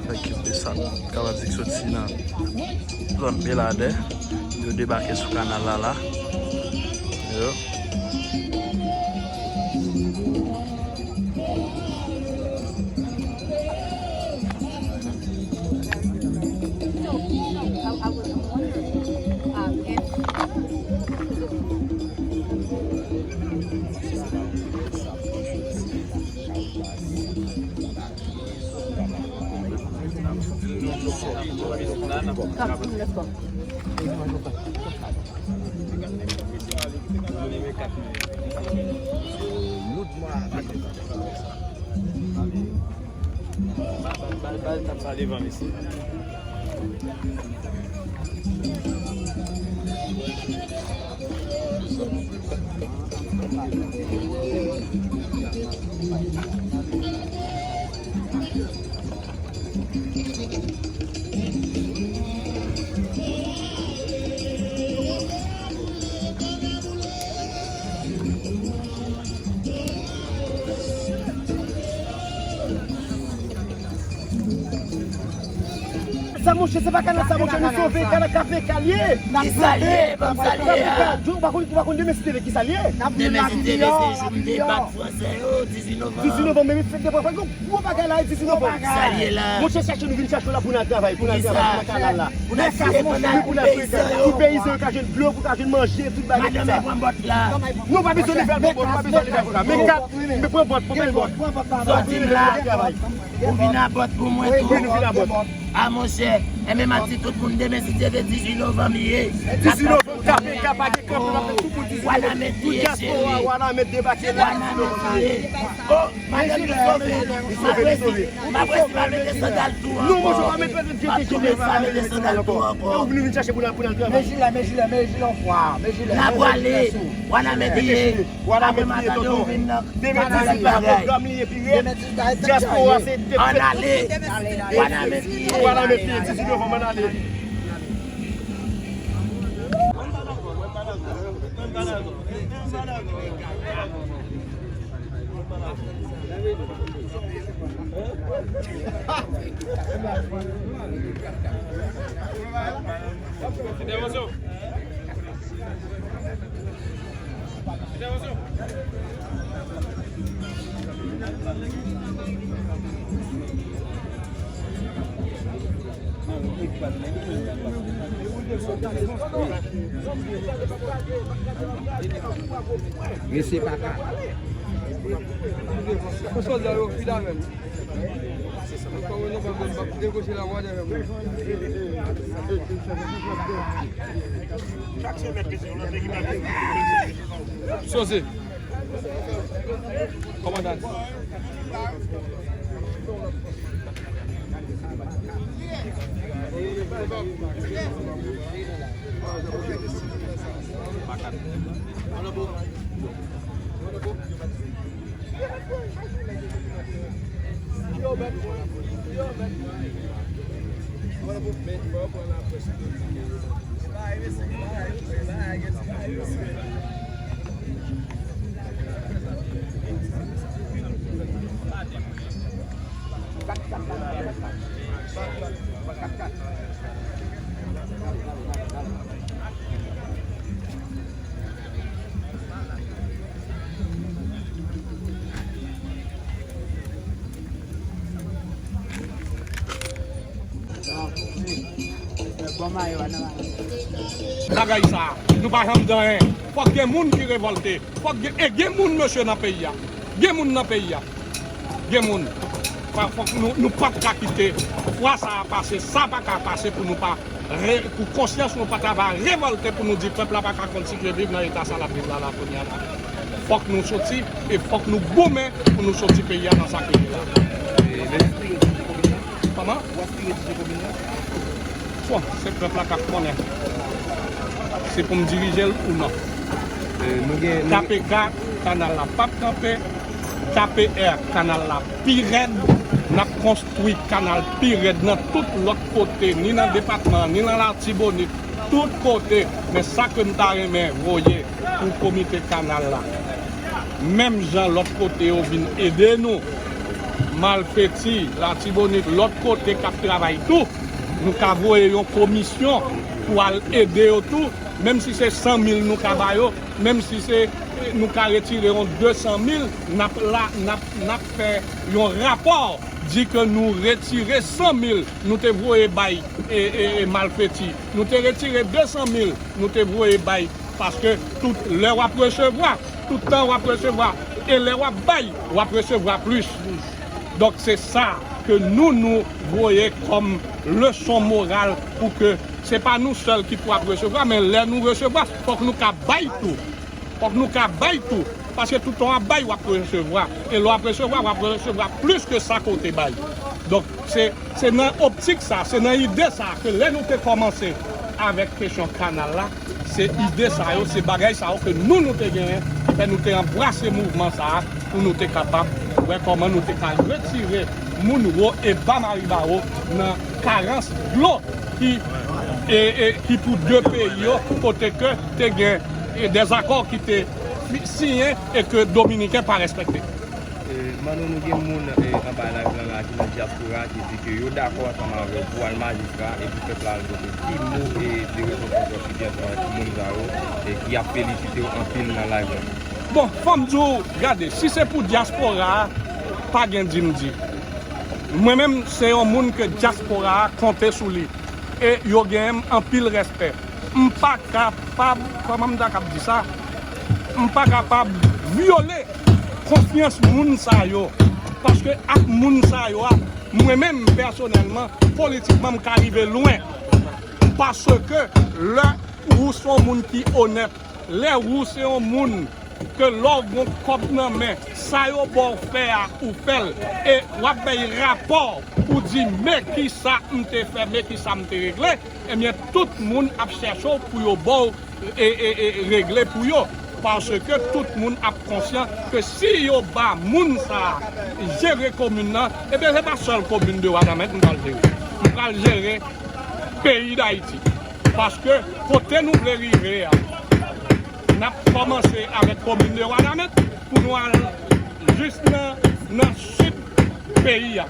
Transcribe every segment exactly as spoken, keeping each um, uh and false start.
Fè ekip Besap, kapab di k soti nan zòn Beladè, yo debake sou kanal la la. Yo. Sa, monchè, se pa kanal sa, monchè, nou sove, kanal K P K l ye. Kisa l ye? Ban m sa l ye a. Ou pa konn, ou pa konn demen si te vle kisa l ye. Demen si te vle se jou m debak fransè yo, dizuit novanm. Dizuit novanm, men fèt de fransè, gwo bagay la, dizuit novanm. Sa l ye la. Monchè, chèche nou vin chèche w la pou n al travay, pou n al travay, pou n al kanal la. Pou n al file pandan pou peyizan yo. Pou peyizan yo ka jwenn dlo, pou ka jwenn manje, tout bagay sa. Madanm mwen pran bòt la. Non, pa bezwen li fè l pran bòt, pa bezwen li fè l pran bòt. Men kat, men pran bòt, pran bèl bòt. Sòti m la. Ou vin a bòt pou mwen tou. Wi, nou vin a bòt. A monchè, enben m ap di tout moun demen si Dye vle dizuit novanm li ye. Dizuit novanm, K P K pa gen kanpe, n ap fè tout pou dizuit novanm. Tout dyaspora, Wanament debake la. Wanament li ye. O, madanm, li sove. Li sove, li sove. Ou pa presi, pa mete sandal tou ankò. Non, monchè, pa mete, mete, mete, mete sandal tou ankò. E ou vin, vin chache pou n al, pou n al travay. Men jilè, men jilè, men jilè anfwa, men jilè. N a pwale. Wanament li ye. Apre m a tande ou vin nan kanal bagay. Dyaspora se ann ale. Wanament li ye. Wanament li ye, dizuit novanm, ann ale. Mesye paka. Pou sòlda yo fidèl menm. Ankò, non, pa, pa, pa, dekoche la, wade menm. Soze. Kòmandan. Bagay sa, nou pa janm di anyen. Fòk gen moun ki revòlte. Fòk gen, e gen moun, mesye, nan peyi a. Gen moun nan peyi a. Gen moun. Fò-, fòk nou, nou p ap ka kite fwa sa a pase. Sa pa ka pase pou nou pa re-, pou konsyans nou pa ta va revòlte, pou nou di pèp la pa ka kontinye viv nan eta sa l ap viv la, la kounye a la. Fòk nou soti e fòk nou goumen pou nou soti peyi a nan sa ke li la. Kòman? Bon, se pèp la k ap konnen si pou m dirije l ou non. K P K, kanal la p ap kanpe. K P R, kanal la pi rèd. N ap konstwi kanal pi rèd nan tout lòt kote, ni nan depatman an, ni nan Latibonit, tout kote. Men sa ke m ta renmen voye pou komite kanal la, menm jan lòt kote yo vin ede nou, Malfeti, Latibonit, lòt kote k ap travay tou. Nou ka voye yon komisyon pou al ede yo tou, menm si se san mil nou ka ba yo, menm si se, nou ka retire yon de san mil, n ap la, n ap, n ap fè yon rapò, di ke nou retire san mil nou te voye bay, e, e, e, Malfeti. Nou te retire de san mil nou te voye bay, paske tout lè w ap resevwa, tout tan w ap resevwa, e lè w ap bay, w ap resevwa plis. Donk, se sa ke nou, nou voye kòm leson moral pou ke se pa nou sèl ki pou ap resevwa, men lè nou resevwa, fòk nou ka bay tou. Fòk nou ka bay tou. Paske toutan w ap bay, w ap resevwa. E lè w ap resevwa, w ap resevwa plis ke sa ke w te bay. Donk, se, se nan optik sa, se nan ide sa ke lè nou te kòmanse avèk kesyon kanal la, se ide sa yo, se bagay sa yo ke nou, nou te genyen, ki fè nou te anbrase mouvman sa a, pou nou te kapab wè kòman nou te ka retire Monroe e Bas Maribaro nan karans dlo ki, e, e, ki pou de peyi yo, kote ke te gen, e, dèzakò ki te fi-, siyen e ke Dominiken pa respekte. E, Manno, nou gen moun, e, anba live lan la ki nan dyaspora ki di ke yo dakò ansanm avè w pou al majistra e pou pèp la al vote. Ki mo, e, de rekonfòs w ap kite ansanm avèk moun sa yo, e, ki ap felisite w anpil nan live lan? Bon, fò m di w, gade, si se pou dyaspora a, pa gen di m di. Mwen menm, se yon moun ke dyaspora a konte sou li. E yo genyen m anpil respè. M pa kapab, kòman m ta kab di sa? M pa kapab vyole konfyans moun sa yo. Paske ak moun sa yo a, mwen menm pèsonèlman, politikman, m ka rive lwen. Paske lè ou se yon moun ki onèt, lè ou se yon moun ke lè w gen kòb nan men, sa yo ba w fè a, ou fè l. E w ap bay rapò, ou di, men kisa m te fè, men kisa m te regle. Ebyen, tout moun ap chèche w pou yo ba w, e, e, e, regle pou yo. Paske tout moun ap konsyan ke si yo ba moun sa a jere komin nan, ebyen, se pa sèl komin de Wanament m pral jere. M pral jere peyi Dayiti. Paske kote nou vle rive a, n ap kòmanse avèk komin de Wanament pou nou al jis nan, nan sid peyi a,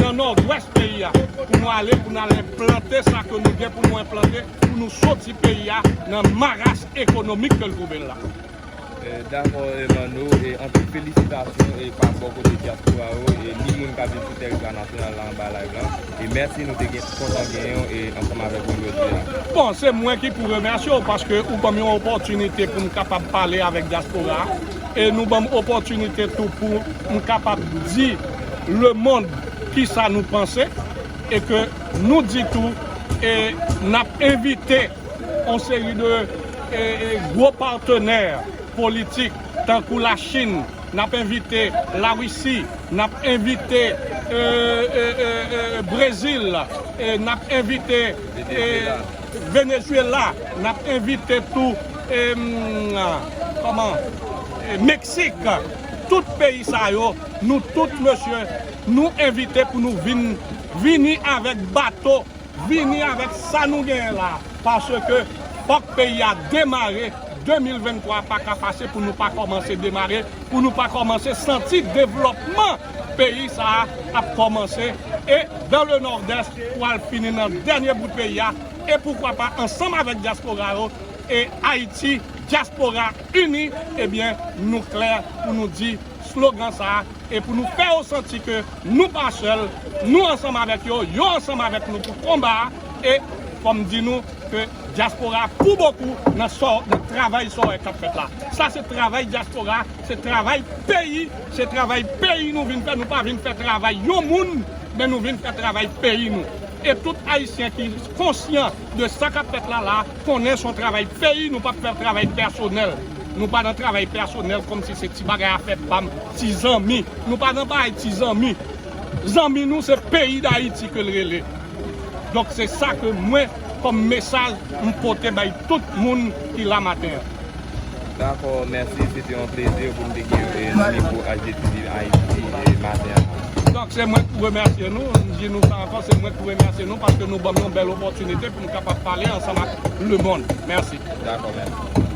nan nòdwès peyi a, pou nou ale, pou nou al enplante sa ke nou gen pou nou enplante, pou nou soti peyi a nan maras ekonomik ke l twouve l la. E, dakò, e, Manno, e, anpil felisitasyon, e, pa bò kote dyaspora yo, e, ni moun k ap viv sou tèritwa nasyonal la anba live lan. E mèsi, nou te gen, kontan genyen w, e, ansanm avèk nou jodi a. Bon, se mwen ki pou remèsye w, paske ou ban m yon opòtinite pou m kapab pale avèk dyaspora a. E nou ban m opòtinite tou pou m kapab di lemonn kisa nou panse. E ke nou di tou, e n ap envite yon seri de, e, e, gwo patnè politik, tankou Lachin, n ap envite Larisi, n ap envite, e, e, e, e, Brezil, e, n ap envite, e, Venezuela, n ap envite tou, e, m, kòman, e, Meksik. Tout peyi sa yo, nou tout, mesye, nou envite pou nou vin, vini avèk bato, vini avèk sa nou genyen la, paske fòk peyi a demare. De mil venntwa pa ka pase pou nou pa kòmanse demare, pou nou pa kòmanse santi devlòpman peyi sa a ap kòmanse, e dans le Nord-Est pou al fini nan dènye bout peyi a, e poukwa pa ansanm avèk dyaspora yo, e Ayiti, dyaspora ini, ebyen, nou klè pou nou di slogan sa a, e pou nou fè yo santi ke nou pa sèl, nou ansanm avèk yo, yo ansanm avèk nou pou konba a, e fò m di nou ke dyaspora pou bokou nan sa, nan travay sa w wè k ap fèt la. Sa se travay dyaspora, se travay peyi, se travay peyi nou vin fè, nou pa vin fè travay yon moun, men nou vin fè travay peyi nou. E tout Ayisyen ki konsyan de sa k ap fèt la, la, konnen se yon travay peyi, nou p ap fè travay pèsonèl. Nou pa nan travay pèsonèl kòmsi se ti bagay afè pa m, ti zanmi. Nou pa nan bagay ti zanmi. Zanmi nou, se peyi Dayiti ke l rele. Donk, se sa ke mwen, kòm mesaj, m pote bay tout moun ki la maten an. Dakò, mèsi. Se te yon plezi pou m te gen, e, nan mikwo H D T V Ayiti, e, maten an. Donk, se mwen k pou remèsye nou. M di nou sa ankò, se mwen k pou remèsye nou paske nou ban m yon bèl opòtinite pou m kapab pale ansanm ak lemonn. Mèsi. Dakò, mèsi.